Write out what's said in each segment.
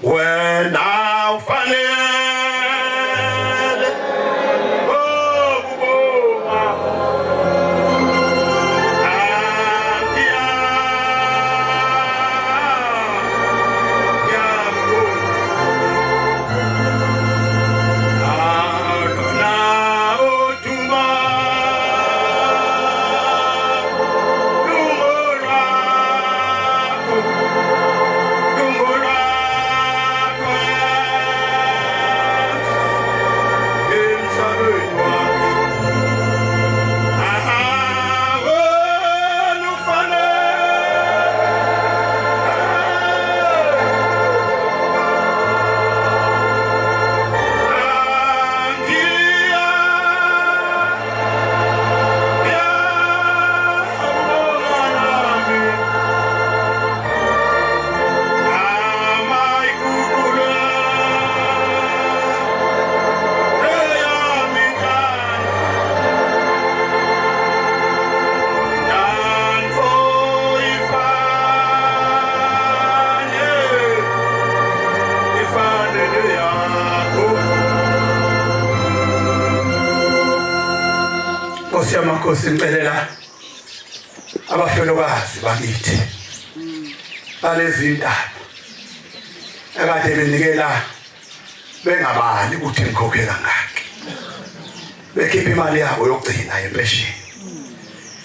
Wena ufanele ukubonga. Nkosi ngicelela abafelokazi bakithi balezi ndaba akade benikela bengabali ukuthi ngikhokhe kangaki, bekhipha imali yabo yokugcina yempesheni.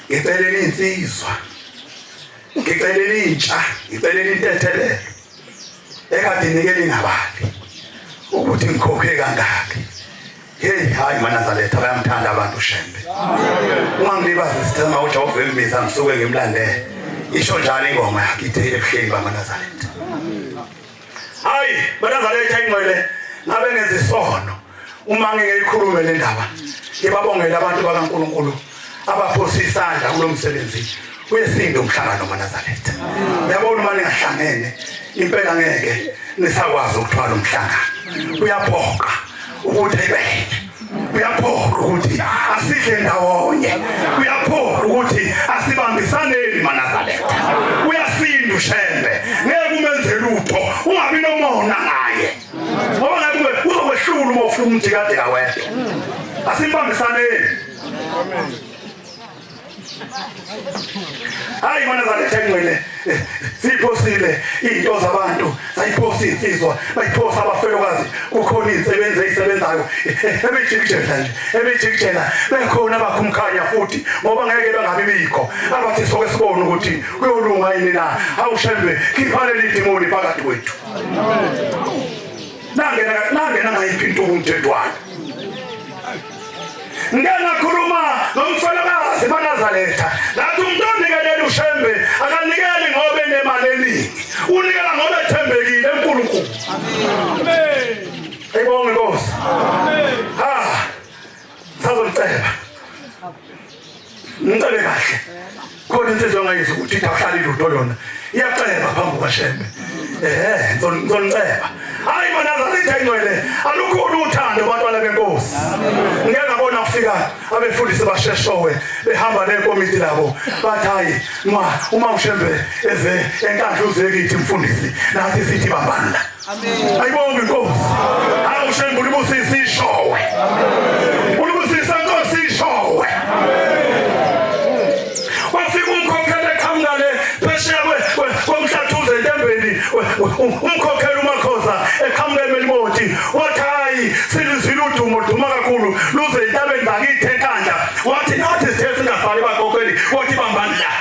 Ngicelela insizwa, ngicelela intsha, ngicelela intethelelo ekade inikela ingabali ukuthi ngikhokhe kangaki. Hey, hayi maNazaretha bayamthanda abantu Shembe. Uma ngilibaza isithema uJehova embiza ngisuke ngimlandele. Isho njalo ingoma yakithi ebuhleni bamaNazaretha. Hayi, maNazaretha ingcwele ngabe ngenza isono uma ngingeyikhulume le ndaba. Ngibabongela abantu bakaNkuluNkulu abaphosa isandla kulo msebenzi wesinto umhlangano maNazaretha. Uyabona uma ningahlangene impela ngeke nisakwazi ukuthwala umhlangano. Uyaphoqa ukuthi ayibeke, uyaphoqa ukuthi asidle ndawonye, uyaphoqa ukuthi asibambisaneni maNazaretha. Uyasinda uShembe, ngeke umenze lutho ungabi nomona ngaye, ngoba ngeke uzokwehlula uma ufuna umjikadeka wedwa. Asibambisaneni. Hayi maNazaretha engcwele, siphosile into zabantu, sayiphosa insizwa, bayiphosa abafelokazi. Kukhona insebenzi ezisebenzayo ebejikijela nje, ebejikijela bekhona abakhumkhanya futhi, ngoba ngeke bangabi bikho abathi soke sibone ukuthi kuyolunga yini na. Awushembe khipha leli dimoni phakathi kwethu. Nangena ngayiphi into umthethwana. Ngeke ngakhuluma nomfelokazi maNazaretha ngathi umuntu onikelela uShembe akanikeli ngoba enemali eningi, unikela ngoba ethembekile eNkulunkulu. Amen. Ayibonge Nkosi. Amen. Ha, sazomceba ngicebe kahle. Khona insizwa engayizwa ukuthi akuhlali lutho yona, iyaceba phambi kukaShembe. Ngizoniceba. Hayi maNazaretha ingcwele, alukhulu uthando bantwana benkosi. Ngeke ngabona kufika abefundisi basheshowe behamba nekomiti labo, bathi hayi uma uShembe eze enkandla uze kithi mfundisi, nathi sithi bambana. Ayibonge inkosi. Hawu Shembe ulibusise ishowe, ulibusise inkosi ishowe. Wafika umkhokheli eqhamuka le phesheya komhlathuze entembeni, umkhokheli uMakhoza eqhamuka eMelimoti, wathi hayi silizwile udumo duma kakhulu luze entabeni zakithi enkandla. Wathi nathi sithe singasali bakhokheli, wathi bambani la.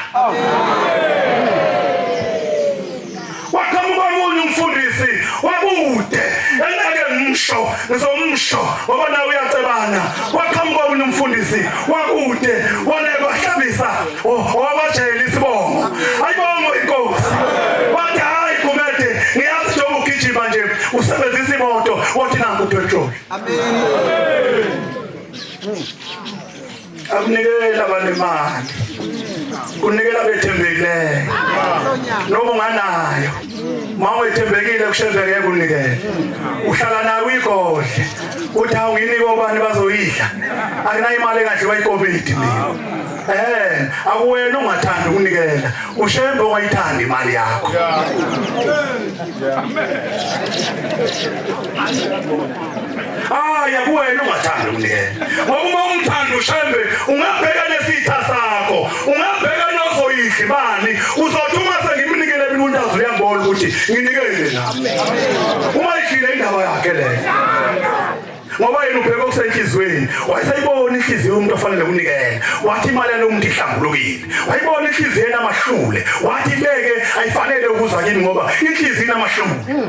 Waqhamuka omunye umfundisi wakude engeke ngisho ngizomsho ngoba nawe uyacebana. Waqhamuka omunye umfundisi wakude wanebahlabisa owabajela isibongo. Ayibongo inkosi. Wathi hayi Gumede, ngiyazi njengoba ugijima nje usebenzisa imoto, wathi nangu upetroli. Amen. Akunikela abanemali, kunikela bethembekileyo. Noma unganayo, uma ungethembekile kuShembe ngeke unikele. Uhlala nayo igodle uthi hawu nginike obani bazoyidla, akunayo imali engadliwa ikomiti mina. Akuwena ongathandi ukunikela, uShembe ongayithandi imali yakho. Hayi, akuwena ongathandi ukunikela. Ngoba uma umthanda uShembe ungabheka nesitha sakho, ungabheka nozoyidla imali, uzothi uma sengimnikele mina untazi uyangibona ukuthi nginikele na. Uma idlile indaba yakhe leyo. Ngoba yena ubheka okusenhliziyweni, wayeseyibona inhliziyo yomuntu ofanele ukunikela, wathi imali yalo muntu ihlambulukile. Wayibona inhliziyo enamahlule, wathi leke ayifanele ukuza kimi ngoba inhliziyo inamahlule.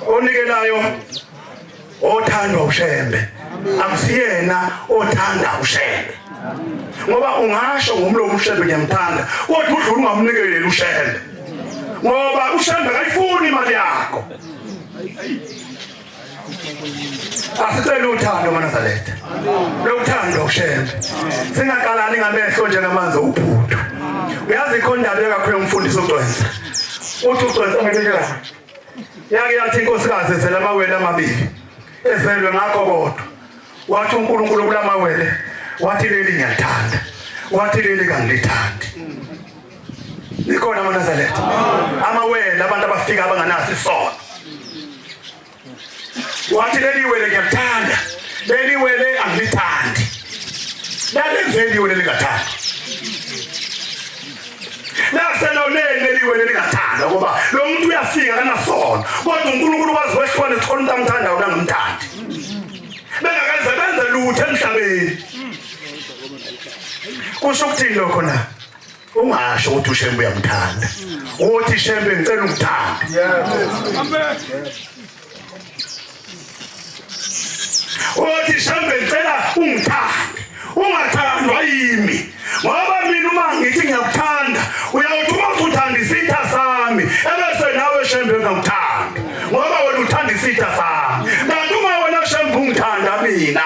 Onikelayo othandwa uShembe, akusiyena othanda uShembe. Ngoba ungasho ngomlomo uShembe ngiyamthanda, kodwa udlula ungamnikeleli uShembe, ngoba uShembe akayifuni imali yakho. Asicela uthando maNazaretha, lokuthanda uShembe, singakalani ngamehlo njengamanzi uphuthu. Uyazi ikhona indaba yakakhulu umfundisi uGcwensa, uthi uGcwensa ngelela yake yathi inkosikazi ezela amawele amabili ezelwe ngakho kodwa, wathi uNkulunkulu kulamawele, wathi leli ngiyalithanda, wathi leli kangilithandi. Ikhona amaNazaretha amawele abantu abafika abanganaso isono. Wathi leli wele ngiyalithanda, leli wele angilithandi. Lalenzeni iwele lingathandi? Laseloneni leli wele lingathanda, ngoba lo muntu uyafika kanasono, kodwa uNkulunkulu wazi wehlukana ethola umuntu amthandayo nangamthandi, bengakaze benze lutho emhlabeni. Kusho ukuthini lokho na? Ungasho ukuthi uShembe uyamthanda, uthi Shembe ngicela ungithande. Uthi Shembe ngicela ungithande, ungathandwa yimi, ngoba mina uma ngithi ngiyakuthanda uyawuthi uma usuthanda isitha sami ebese nawe Shembe ungakuthandi, ngoba wena uthanda isitha sami. Kanti uma wena Shembe ungithanda mina,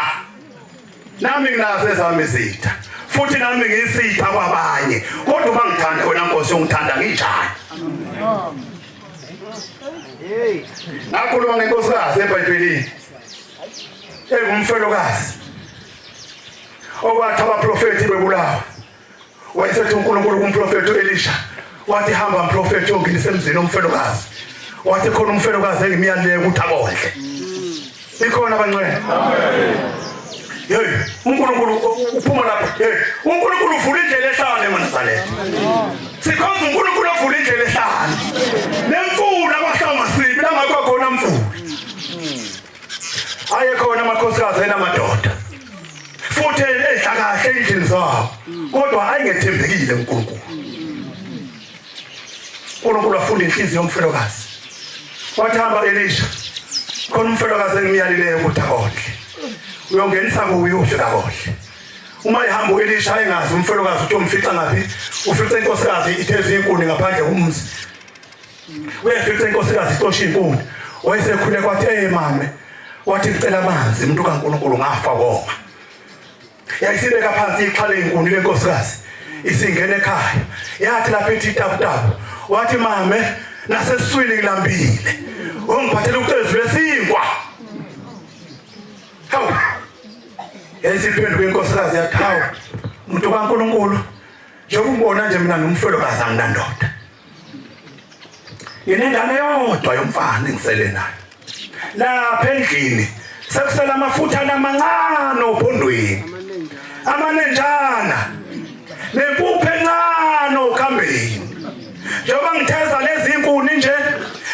nami nginazo ezami izitha, futhi nami ngiyisitha kwabanye, kodwa uma ngithanda wena Nkosi ungithanda nginjani? Ngakhuluma ngenkosikazi eBhayibhelini engumfelokazi okwathi abaprofethi bebulawa, wayesethi uNkulunkulu kumprofethi uElisha, wathi hamba mprofethi uyongenisa emzini omfelokazi, wathi khona umfelokazi engimyalile ukuthi abondle. Ikhona abangcwele? Hey, uNkulunkulu uphuma lapho. Hey, uNkulunkulu uvula indlela ehlane maNazaretha. Sikhonza uNkulunkulu ovula indlela ehlane. Nemfula kwahlanga sibi langakho khona mfula. Aye khona amakhosikazi enamadoda, futhi edla kahle endlini zabo, kodwa ayingethembekile uNkulunkulu. uNkulunkulu wafunda inhliziyo yomfelokazi, wathi hamba Elisha, khona umfelokazi engimyalileyo ukuthi akondle, uyongenisa kuye ufika kodle. Uma ehamba uElisha engazi umfelokazi ukuthi umfica ngaphi, ufica inkosikazi itheze inkuni ngaphandle komzi. Uyafica inkosikazi icosha inkuni, wayesekhule kwathi hey mame, wathi ngicela amanzi umuntu kaNkulunkulu ngafa woma. Yayisibeka phansi ixhale inkuni lenkosikazi, isingena ekhaya, yathi lapha ithi tabutabu, wathi mame nasesiswini ngilambile, ungiphathele ucezu lesinkwa. Hawu, yayisiphenduka inkosikazi yathi hawu umuntu kaNkulunkulu, njengoba nje mina ngumfelokazi anginandoda, nginengane yodwa yomfana engisele nayo lapha endlini, sekusela amafutha amancane ophondweni, amanenjana nempuphu encane okhambeni. Njengoba ngitheza lezi inkuni nje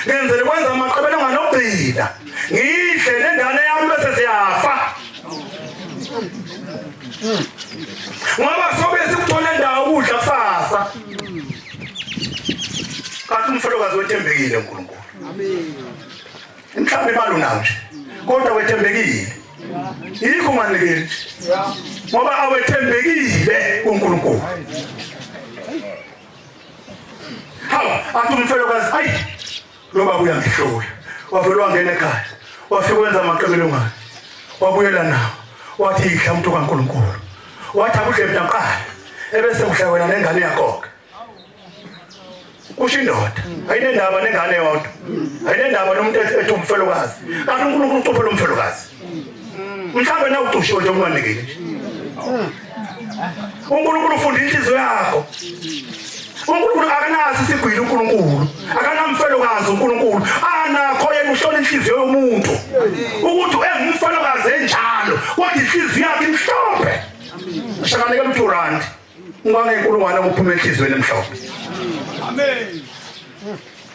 ngenzele kwenza amaqebelo nganogcina, ngidle nengane yami bese siyafa, ngoba sobe sikuthole indawo ukudla kusasa. Kanti umfelokazi wethembekile uNkulunkulu. Amen. Mhlawumbe imali unayo nje, kodwa wethembekile. Yikho unganikeli, ngoba awethembekile uNkulunkulu. Hawu, athi umfelokazi ayi lo baba uyangihlola. Wavele wangena ekhaya, wafika wenza amaqebelo ngani, wabuyela nawo, wathi idla umuntu kaNkulunkulu, wathi akudle mina kuqala ebese kudla wena nengane yakho. Kusho indoda ayinendaba nengane yodwa, ayinendaba nomuntu ethi umfelokazi, kanti uNkulunkulu ucuphe lo mfelokazi. Mhlawumbe na ucushiwe nje unganikeli nje. uNkulunkulu ufunda inhliziyo yakho. uNkulunkulu akanazi isigwili, uNkulunkulu akanamfelokazi, uNkulunkulu anakho yena uhlola inhliziyo yomuntu ukuthi engumfelokazi enjalo, kodwa inhliziyo yakhe imhlophe. Shakanike u2 rand ungangenkulungwane ukuphuma enhliziyweni emhlophe. Amen.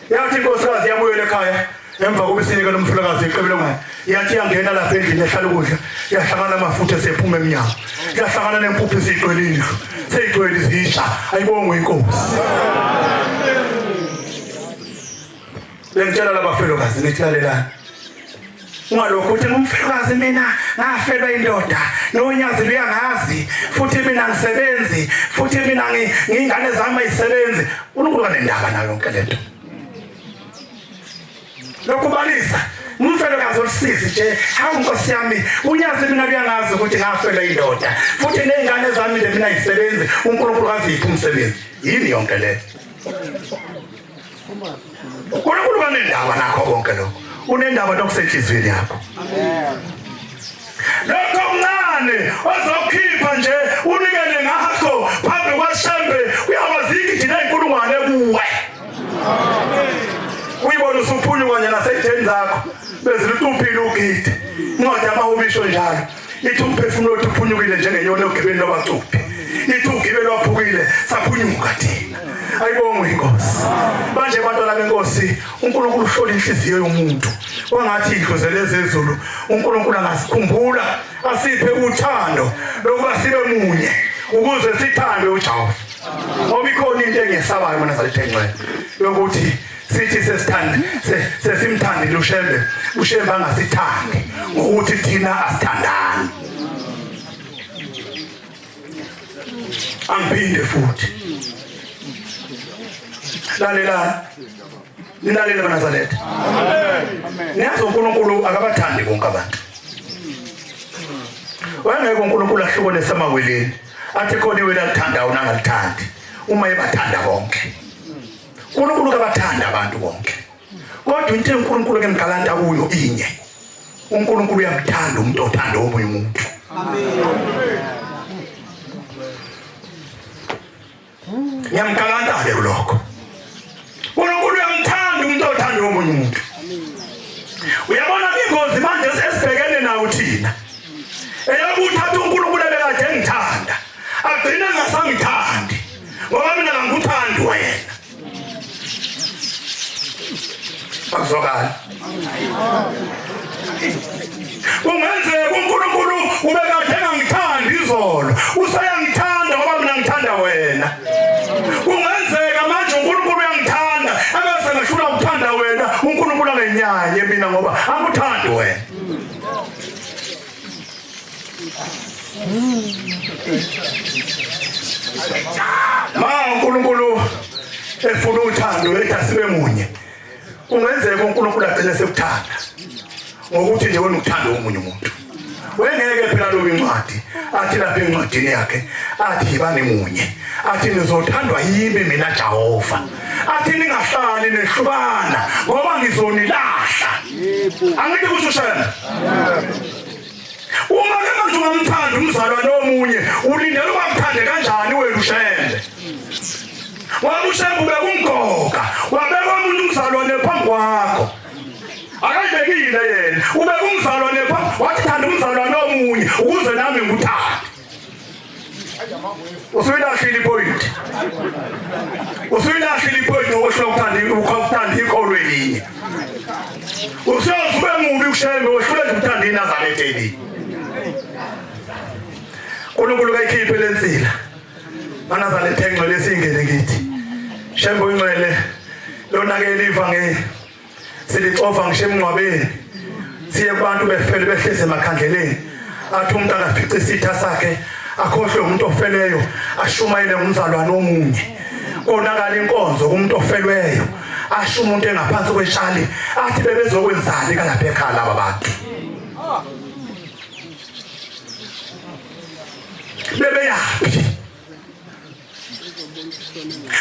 Yathi inkosikazi yabuyela ekhaya emva kokuba isinikele umfelokazi iqebelongwane, yathi yangena lapha endlini yahlala ukudla, yahlangana amafutha esephuma emnyango, yahlangana nempuphu esiyigcwele indlu, seyigcwele izitsha. Ayibongwe inkosi. Bengitshela labafelokazi ngithi lalelani, ungalokhu uthi ngumfelokazi mina ngafelwa indoda nonyazi luyangazi futhi mina ngisebenzi futhi mina ngiyingane zami ayisebenzi. uNkulunkulu kanendaba nayo yonke lento. Lokubalisa umfelokazi olusizi nje, hawu nkosi yami, unyazi mina luyangazi ukuthi ngafelwa indoda futhi nezingane zami nje mina ayisebenzi, uNkulunkulu kaziphi umsebenzi. Yini yonke le? uNkulunkulu kanendaba nakho konke lokho, unendaba nokusenhliziyweni yakho. Lokho okuncane ozokhipha nje unikele ngakho phambi kwaShembe uyakwazi igidi ley'nkulungwane kuwe. Uyibona usuphunyuka nje nasey'theni zakho bezilutuphile ugidi. Incwadi yamaHubo isho njalo, ithi umphefumulo wethu uphunyukile njengenyoni ogibeni lwabacuphi, ithi ugibe lwaphukile saphunyuka thina. Ayibongwe inkosi. Manje bantwana benkosi, uNkulunkulu uhlola inhliziyo yomuntu. Kwangathi idluzele zezulu uNkulunkulu angasikhumbula asiphe uthando lokuba sibe munye ukuze sithandwe uJehova. Ngoba ikhona into engiyesabayo mina zalithe ngcwele yokuthi sithi sesithande sesimthandile uShembe, uShembe angasithandi ngokuthi thina asithandani. Angiphinde futhi, lalelani, nilalele banazaretha. Niyazi uNkulunkulu akabathandi bonke abantu. Wayengeke uNkulunkulu ahlukanise emaweleni athi khona iwele alithandayo nangalithandi uma ebathanda bonke. uNkulunkulu kabathanda abantu bonke, kodwa into uNkulunkulu ke mgalanta kuyo inye, uNkulunkulu uyamthanda umuntu othanda omunye umuntu. Amen. Ngiyamgalanta ke kulokho. uNkulunkulu uyamthanda umuntu othanda omunye umuntu. Uyabona ingozi manje esibhekene nayo thina, eyokuthatha uNkulunkulu ebekade engithanda agcine engasangithandi ngoba mina ngangikuthandi wena. Akuzwakali. Kungenzeka uNkulunkulu ubekade engangithandi izolo, useyangithanda ngoba mina ngithanda wena. Kungenzeka manje uNkulunkulu uyangithanda ebese ngehlula ukuthanda wena, uNkulunkulu angenyanye mina ngoba angikuthandi wena. Ma uNkulunkulu efuna uthando ethi asibe munye, kungenzeka uNkulunkulu agcine sekuthanda ngokuthi nje wena uthanda omunye umuntu. Wengeke phela lo incwadi athi lapha encwadini yakhe athi yibani munye, athi nizothandwa yimi mina Jehova, athi ningahlali nehlukana ngoba ngizonilahla. Angithi kusho Shembe. Uma ke manje ungamthanda umzalwane omunye, ulindele ukamthande kanjani wena uShembe? Ngoba uShembe ubekumgoga, wabeka omunye umzalwane phambi kwakho. Akayibekile yena, ubeka umzalwane phambi, wathi thanda umzalwane omunye ukuze nami ngikuthande. Usuyilahlile ipoint. Usuyilahlile ipoint ngokuhlula ukuthanda ikholwe elinye. Usuyoze ube mubi uShembe wehlule nje ukuthanda iNazaretha elinye. uNkulunkulu kayikhiphe lensila. MaNazaretha engcwele singene kithi. Shembe uyingcwele lona ke liva nge silixova ngisho emngcwabeni. Siye kubantu befele behlezi emakhandleleni. Athi umuntu akafice isitha sakhe akhohlwe umuntu ofeleyo ashumayele ngumzalwane omunye. Konakala inkonzo kumuntu ofelweyo, asho umuntu engaphansi kwetshali athi bebezokwenzani kalapha ekhaya laba bantu. Bebeyaphi?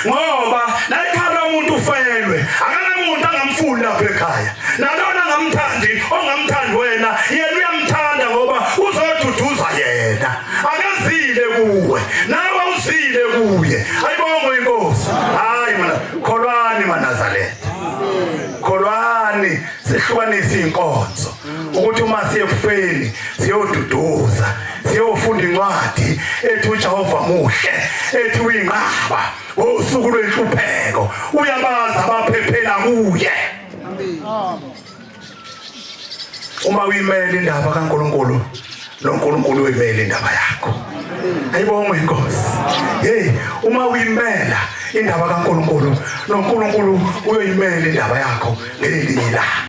Ngoba la ekhaya umuntu ufelwe, akanamuntu angamfuni lapha ekhaya. Nalona angamthandi, ongamthandi wena, yena uyamthanda ngoba uzoduduza yena. Akazile kuwe. kuye. Ayibongwe inkosi. Hayi mana, kholwani maNazaretha, kholwani, sihlukanise inkonzo ukuthi uma siyekufeni siyoduduza, siyofunda incwadi ethi uJehova muhle, ethi uyinqaba ngosuku lwenhlupheko, uyabaza abaphephela kuye. Uma uyimela indaba kaNkulunkulu, noNkulunkulu uyimela indaba yakho. Ayibongwe inkosi. Hey, uma uyimela indaba kaNkulunkulu, noNkulunkulu uyoyimela indaba yakho ngelinye ilanga.